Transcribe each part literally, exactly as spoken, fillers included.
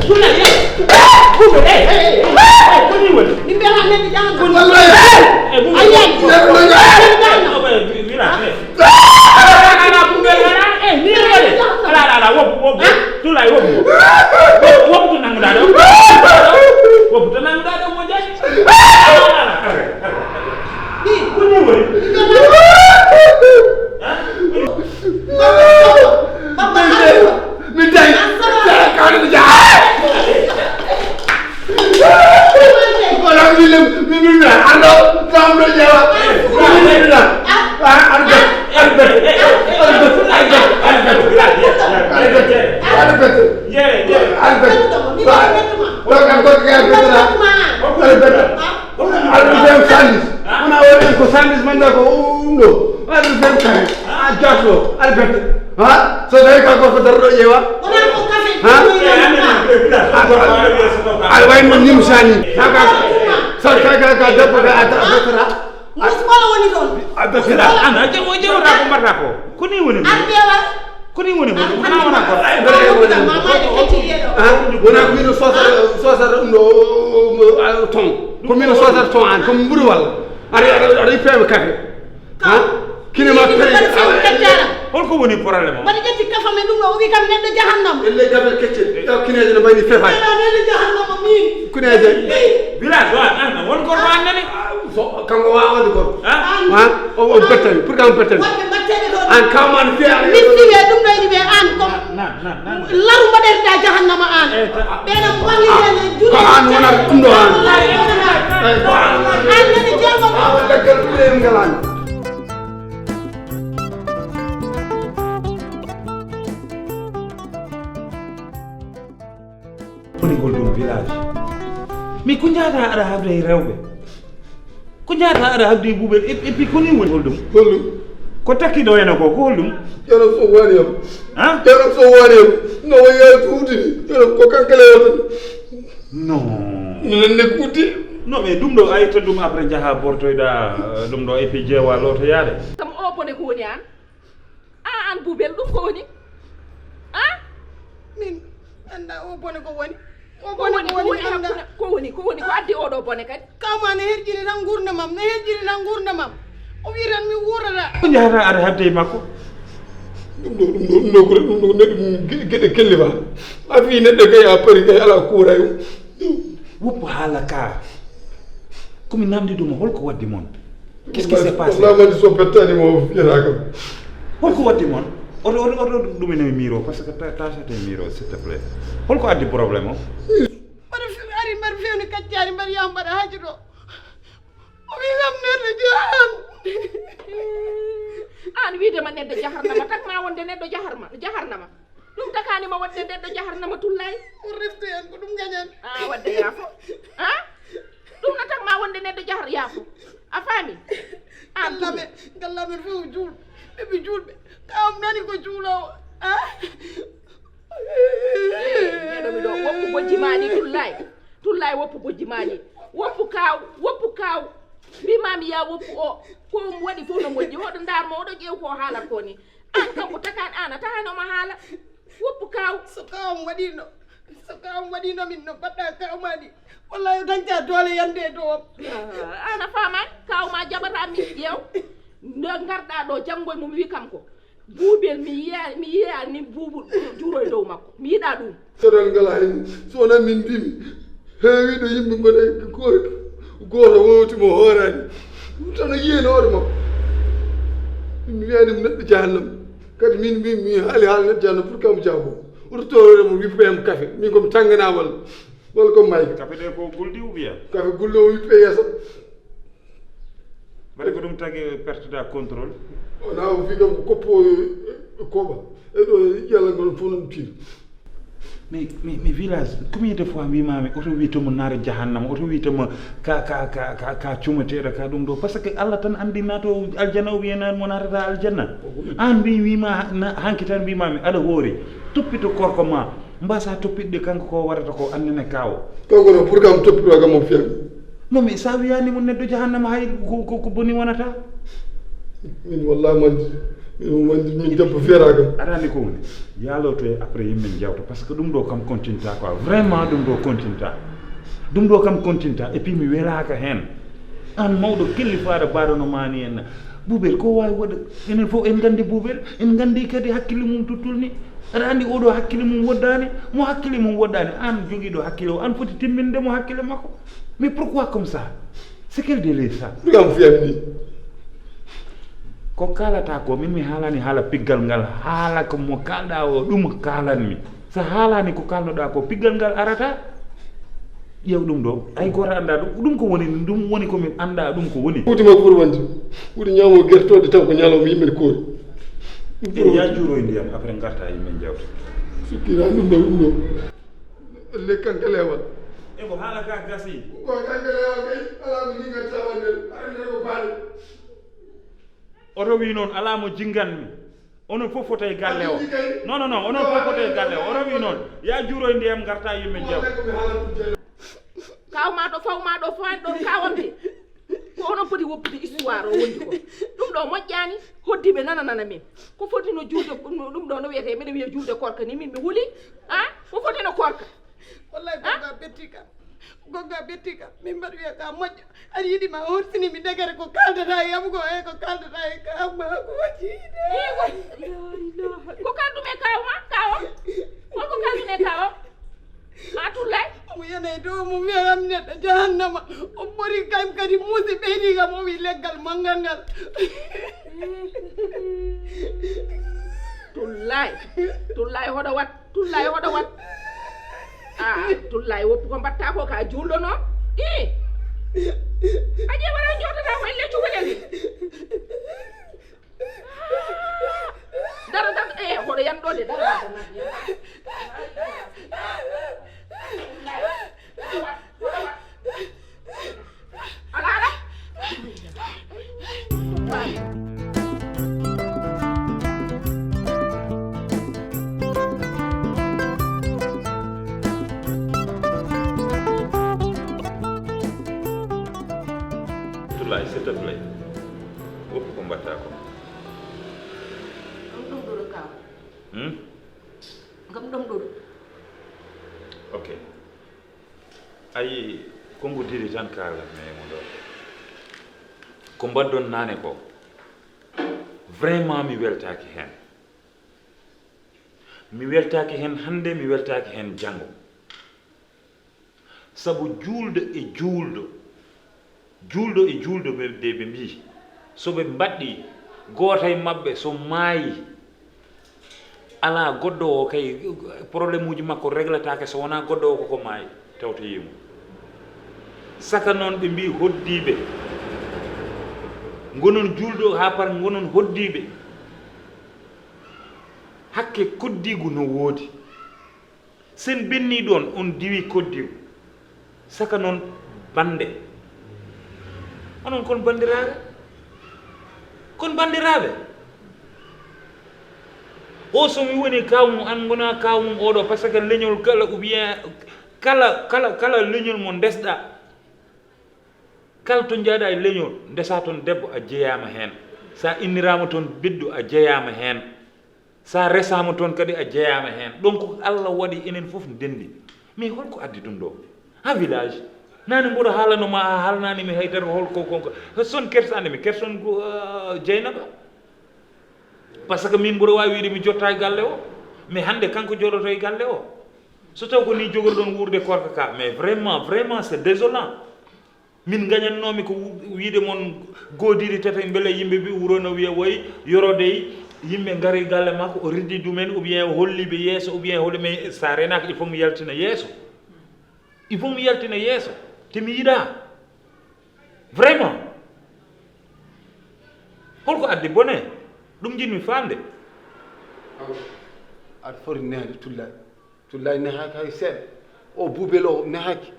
Tula, ye. Buubu, eh, eh, eh, eh, ko ni woni? Min mbiyataa neɗɗo jahannama. Wallahi. Eh, eh, Buubu. A yiyan ko? Neɗɗo jahannama. Neɗɗo jahannama. Wira, eh. Ala, ala, Buubu, ala, eh, ni woni? Ala, ala, ala, woppu, woppu. Ah? Tula, woppu. Woppu, woppu to nanguɗaa ɗo. Woppu to nanguɗaa ɗo, mo jaji. Ala, ala, ala, ala. Ni? Ko ni woni? Ah? Ko ni? Baba, baba, baba. Min tawi. Kawɗo mi jaha. Wala mi lem, mi mi mi. Ando, kam do jawa. Mi mi mi. Ah, arbe, arbe. Arbe, arbe, arbe. Arbe. Arbe. Arbe. Arbe. Alɓe ɓen sannis. Wona o ren ko sannis manda ko ɗum ɗo. Alɓe ɓen kare. A jaso. Alɓe. Ha? So tawi ka gorko darɗo ƴeewa. Wona ko kafe. Ha? Aɗa wayi no nimsani. Saka. Saka ka ka debbo ka ata a betata. Musmala woni ɗon. A betata. Ana jawo jawo ra ko marra ko. Ko ni woni. An ɓeewa. Ko ni woni ko? Wona wona ko. Ay, bari wona ko. Mamaji kati yeɗo. Ah, wona ko min sosata, sosata ɗum ɗo, o, o, o, ton. Ko min sosata ton an, ko mburu walla. Ari, ari, ari pewe kafe. Ha? Kine ma pewe. Hol ko woni problème o? Mbaɗi ƴetti kafa men ɗum ɗo, o wi kam neɗɗo jahannam. Elle gabe kecce. Taw kineje no mbayni fefa. Neɗɗo jahannam min. Kuneje. Village wa, an, won ko wa nani? So, kanko wa wonde ko. Ha? Ha? O, o bettani, pour que on bettani. Wonde mbattede ɗo. An kawma no fiya. Min fiye ɗum ɗo ene ɓe an ko. Na, na, na. Laru mbaɗerɗa jahannama an. Eh, ta- Ɓe no wallirene. Ko an wonata ɗum ɗo an. Wallahi wonata. Eh, ko an. An nani jawma. Awa daggal ɗum e ngal an. Woni holɗum village? Mi ko njahata aɗa habda e rewɓe? Ko njahata aɗa habda e buuɓel? Et, et puis ko ni woni holɗum? Holɗum? Ko takki ɗo ena ko, ko holɗum? Yaram so wani am. Ha? Yaram so wani am. No waya tuuti ni. Yaram ko kankale wata. Non. Minen ne kuuti. Non, mais ɗum ɗo a itta ɗum après njaha bortoyɗa, euh, ɗum ɗo et puis jeewa lotoyaade. Kam o bone ko woni an? A an buubel ɗum ko woni? A? Min annda o bone ko woni. O bone ko woni, ko woni annda. Ko woni, ko woni, ko addi oɗo bone kadi? Kawma ne herjini tan gurdamam, ne herjini tan gurdamam. O wi tan mi wuurata. Ko njahata aɗa habde e makko? Ɗum ɗo, ɗum ɗo, ɗum ɗo, ko ɗum ɗo, neɗɗo ge-, geɗe kelle ba. A fi neɗɗo kay a pari kay ala kuura yo. Woppu haala ka. Ko mi namdi ɗum, hol ko waddi mon? Qu'est-ce qui s'est passé? Wallahi, man so pettani mo fiyata kam. Hol ko waddi mon? Oto, oto, oto ɗum ene miiro, parce que ta-, tâche ete miiro, s'il te plaît. Hol ko addi problème o? Mbaɗa fi-, ari mbaɗa fewni kaccaari, mbaɗa yaha mbaɗa haaji ɗo. O wi kam neɗɗo jahan. An wiide ma neɗɗo jaharnama, tak ma wonde neɗɗo jaharma, jaharnama. Ɗum takani ma wonde neɗɗo jaharnama tullay. O refti hen ko ɗum gañan. A wadde yaafo. Ha? Ɗum no tak ma wonde neɗɗo jahar yaafo. A faami? An gallamen, gallamen fof juul. Ɓe ɓe juulɓe. Kawam nani ko juulowo. Ha? Neɗo mi ɗo woppu bojji ma ni tullay. Tullay woppu bojji ma ni. Woppu kaw, woppu kaw. Mbimami ya woppu o. Ko ɗum waɗi fof no moƴƴi. Oɗo ndar mo, oɗo ƴeew ko haalat ko ni. An kam ko takan an, a tahanoma haala. Woppu kaw. So kawam waɗino, so kawam waɗino min no mbaɗɗa kawmani. Wallahi o dañta doole yande e dow am. Ah, an a faamani? Kawma jaɓata mi ƴeew. Nde ngarɗa ɗo janngo e mum wi kam ko. Buubel mi yiya, mi yiya ni buubu juuro e dow makko. Mi yiɗa ɗum. Seeɗal ngal hayni, so wonaa min mbimi, heewiiɗo yimɓe ngoni e gooto, gooto wowti mo hooraani. Ɗum tan o yiyani hoore makko. Mi wiyani mo neɗɗo jahannama. Kadi min mbi, mi haali haala neɗɗo jahannama, pour que mo jaabo. Oto toroore mo wippe am kafe. Min ko mi tanngana walla, walla ko mayde. Kafe ɗe ko gulɗi ou bien? Kafe gulɗi o wippe yeeso. Mbaɗi ko ɗum tagi pertuɗa contrôle? Wona o wi kam ko koppo e, e kooɓa. E ɗo e yalla ngol fof noon tiiɗo. Mais, mais, mais village, combien de fois mbimami, oto wi tomo naata jahannama, oto wi tomo ka, ka, ka, ka, ka cumateɗo, ka ɗum ɗo. Parce que Allah tan andi nato aljanna, o wiyana mo natata aljanna. An mbi wima, na, hanki tan mbimami, aɗa hoori, toppito korko ma, mbasa toppitde kanko ko warata ko annene kawo. Kanko no pour kam toppito kam o fiyami. Non, mais sa wiyani mo neɗɗo jahannama hay ko, ko, ko boni wonata. Min wallahi mandi. Wonde min debbo fiyata kam. Aɗa anndi ko woni? Yaaloto e après yimɓe njawta, parce que ɗum ɗo kam continue ta quoi. Vraiment ɗum ɗo continue ta. Ɗum ɗo kam continue ta. Et puis mi welaaka heen. Aan mawɗo kelli faaɗa baaɗo no maani en. Buubel ko waawi waɗa? Enen fof en nganndi Buubel, en nganndi kadi hakkille mum to tolni. Aɗa anndi oɗo hakkille mum woddaani, mo hakkille mum woddaani. Aan jogiiɗo hakkille o, aan foti timminde mo hakkille makko. Mais pourquoi comme ça? C'est quel délire ça? Ɗum am fiyam ni. Ko kaalata ko, min mi haalani haala piggal ngal, haala ko mo kaalɗa o, ɗum kaalanmi. So haalani ko kaalnoɗa ko, piggal ngal arata. Ƴeew ɗum ɗo, hay gooto annda ɗum. Ɗum ko woni, ɗum woni ko min annda ɗum ko woni. Huuti makko ɓuri wonde. Huuti ñaamo gertooɗe taw ko ñalawma yimɓe ne koori. Ɗum ɓuri wonde. Ya juuroy ndiyam, après ngarta yimɓe njawta. Sikkira ɗum ɗo, ɗum ɗo. Lekkan ka leewal. E ko haala ka gasi. Ko kanka leewal kay, alaa ko jingan caɓanɗe, arannde ko faale. Oto wi noon, alaa mo jinganmi. Onon fof foti e galle o. Non, non, non, onon fof foti e galle o. Oto wi noon, ya juuroy ndiyam, ngarta yimɓe njaw. Kaw ma ɗo, faw ma ɗo, faw ɗo, kaw on de. Ko onon poti woppude histoire o wondi ko. Ɗum ɗo moƴƴaani, hoddiiɓe nana nana min. Ko foti no juulde, ɗum ɗo no wiyetee, mbiɗa wiya juulde korka ni, min mi huli. Ha? Ko foti no korka. Wallahi, gonga betti kam. Gonga betti kam. Min mbaɗa wiya ka moƴƴo. Aɗa yiɗi ma horsini mi degere ko kaldata e yam ko e ko kaldata e ka ma ko waɗi. Ko kaldum e kaw ma, kaw. Holko kaldum e kaw? Ma tullay. Omo yana e dow mum, wiya kam neɗɗo jahannama. O ɓori kam kadi muusi ɓeydi kam, o wi leggal manngal ngal. Tullay. Tullay hoɗo wat. Tullay hoɗo wat. Ah, tullay woppu ko mbatta ko ka juulɗo noon. Ii. A ƴeewa wala jooɗata ko elle cukalel ni. Dara, dara, eh, hoɗo yan ɗo de, dara, dara, dara. Ala, ala. Abdoulaye, s'il te plaît. Woppu ko mbatta ko. Kam ɗum ɗo kaw. Hmm? Kam ɗum ɗo. Ok. Ayi, ko ngu diri tan kaalan mi e mo ɗo. Ko mbaɗɗon naane ko, vraiment mi weltaaki heen. Mi weltaaki heen hannde, mi weltaaki heen janngo. Sabu juulɗo e juulɗo, juulɗo e juulɗo ɓe, de ɓe mbii, so ɓe mbaɗɗii, gooto e maɓɓe so maayi, alaa goɗɗo o kay, problème uji makko reglataake so wonaa goɗɗo o koko maayi, tawtoyii mo. Saka noon ɓe mbii hoddiiɓe, ngonon juulɗo haa par ngonon hoddiiɓe. Hakke koddiigu no woodi. Sen benni ɗon, on diwi koddiw. Saka noon bannde. Onon kon banndiraaɓe? Kon banndiraaɓe? O so mi woni kaaw mum, an ngona kaaw mum oɗo, parce que leñol kala ou bien kala, kala, kala leñol mo ndesɗa, kala to njaaɗa e leñol, ndesa toon debbo a jeyaama heen. Sa inniraama toon ɓiɗɗo a jeyaama heen. Sa resaama toon kadi a jeyaama heen. Donc Allah waɗi enen fof ndenndi. Mais holko addi ɗum ɗo? Ha village. Nani mboɗo haalano ma a haalnani mi haydara hol ko, ko, ko. Son kersaande mi kerson ko, ah, Jeynaba. Parce que min mboɗo waawi wiide mi jotta e galle o. Mais hannde kanko joɗoto e galle o. So taw ko ni jogorɗon wuurde korka ka. Mais vraiment, vraiment c'est désolant. Min gañannoomi ko wu-, wiide mon goodiri tata mbele yimɓe mbi wuro no wiya woy yorodey yimɓe ngari galle makko o riddi dumen ou bien o holli ɓe yeeso ou bien holi mais sa renaka il faut mi yaltina yeeso. Il faut mi yaltina yeeso. Te mi yiɗa. Vraiment. Holko addi bone? Ɗum jiɗmi faamde. Aɗa foti nehde tullaade. Tullaay nehaaki hay seeɗa. O buubel o nehaaki.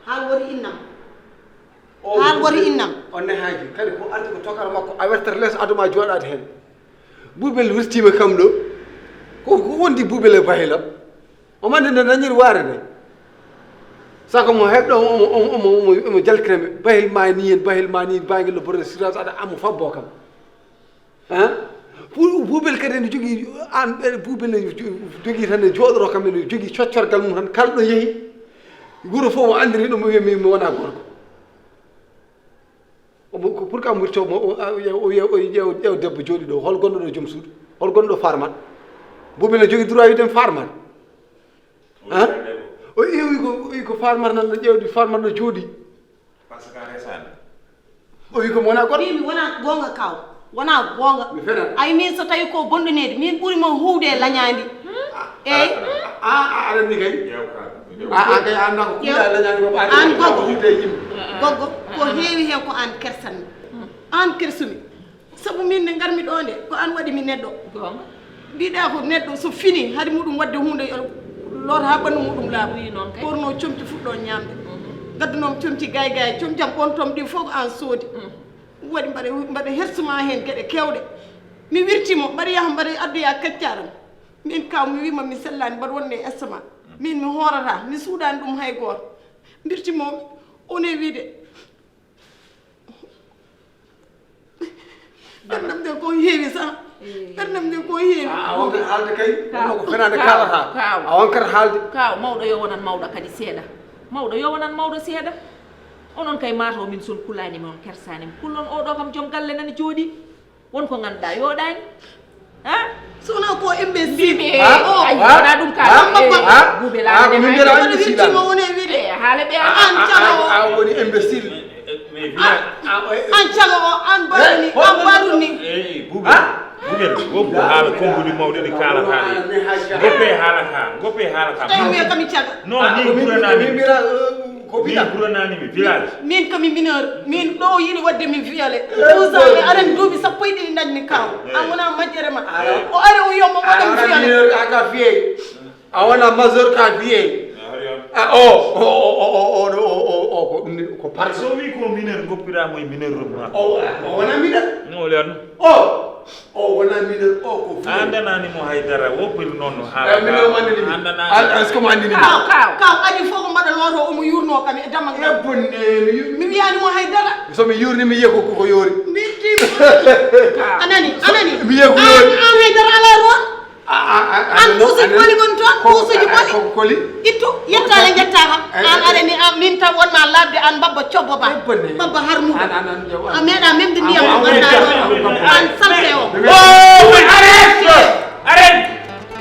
Haal wori innam. O haal wori innam. O nehaaki. Kadi ko arti ko tokara makko a wertere les aduma jooɗaade heen. Buubel wirtiima kam ɗo. Ko, ko wondi buubel e bahilam. O mande nde dañiri waare nde. Saka mo heɓɗo omo, omo, omo, omo, omo jalkira mi. Bahil ma ni en, bahil ma ni en, bangel no borre sirage aɗa amo fabbo kam. Hein? Buubel kadi ene jogii, aan ɓe buubel ne jogii tan, ne jooɗoroo kam, ene jogii coccorgal mum tan, kala ɗo yehi, wuro fof mo anndiri ɗum, o wiya mi mi wonaa gorko. Omo ko pour que mo wirto mo o wiya o wiya o ƴeew ƴeew debbo jooɗi ɗo, hol gonɗo ɗo joom suudu, hol gonɗo ɗo farmat? Buubel ne jogii droit wiide mi farmat. Han? O ƴeewi ko o wi ko farmat nan ɗo ƴeewdi farmat ɗo jooɗi. Par ce que a resaani. O wi ko mi wonaa goɗɗo. Min mi wonaa goonga kaw. Wonaa goonga. Mi fenat. Ay min so tawi ko bonɗoneede min ɓuri mo huuwde e lañaandi. Eey. A a aɗa anndi kay. A a kay a annda ko kuuɗa e lañaandi ko ɓaade. Aan goggo. Yimɓe. Goggo ko heewi heen ko aan kersanmi. Aan kersumi. Sabu min nde ngarmi ɗo nde ko aan waɗi mi neɗɗo. Goonga. Mbiɗa ko neɗɗo so fini hari muɗum waɗde huunde loota haa ɓanndu muɗum laaɓa. Wi noon kay. Ɓorno comci fuɗɗo ñaamde. Ngaddunoom comci gay gay comci am on tom ɗi fof ko aan soodi. Waɗi mbaɗa mbaɗa hersuma heen geɗe kewɗe. Mi wirtimo mbaɗa yaha mbaɗa addoya kaccaram. Min kaw mi wima mi sellani mbaɗa wonde e estama. Min mi hoorata mi suuɗani ɗum hay gooto. Mbirtimo on e wiide ɓerdam nde ko heewi sa. Ɓerdam nde ko heewi. A wonkat haalde kay wonno ko fenaande kaalata. A wonkat haalde. Kaw mawɗo yo wonan mawɗo kadi seeɗa. Mawɗo yo wonan mawɗo seeɗa. Onon kay mataw min son kulani mi on kersani mi kullon oɗo kam joom galle nani jooɗi. Won ko ganduɗa yoɗani. Ha? Sono ko imbécile. Mbiɓe. Ayi wona ɗum ka. Buuɓe laaɗe. Ko min mbiyata imbécile. Haala ɓe an caga o. A woni imbécile. An caga o an baruni an baruni. Buuɓe. Buuɓe wonko haala konguɗi mawɗi ɗi kaalata ɗi. Goppe haala ka goppe haala ka. Tawi wiya kami caga. Non ni ɓuranani. Ko min ɓurananimi village. Min komi mineur min ɗo yiɗi wadde mi violé. Douze ans mi aɗani duuɓi sappo e ɗiɗi dañmi kaw. An wona majjere ma. O ari o wiya mo waɗam violé. Mineur ka ka fiyey. A wona majeur ka fiyey. O o o o o o ko ɗum ko par so wi ko mineur goppiramo e mineur rubma. O wona mineur. O leon. O O wona mineur o ko fuɗo. A andanani mo haydara woppiri noon no haala. Mineur mo andini mi. Est-ce que mo andini mi? Kaw kaw kaw aji fof ko mbaɗa looto omo yurno kam e dammal ngal. Bonne mi yurni. Mi wiyani mo haydara. So mi yurni mi yiya ko ko yoori. Mbittima. Anani anani. Mi yiya ko yoori. An haydara ala roon. An kuusuji ɓoli gon toon kuusuji ɓoli. Ittu yettale jettaka. An arani an min tan wonma labde an mbabba cobbo ba. Mbabba harmuɗo. A meeɗa memde ndiyam o ganduɗa ɗo an salte o. Arrête. Arrête.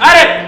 Arrête.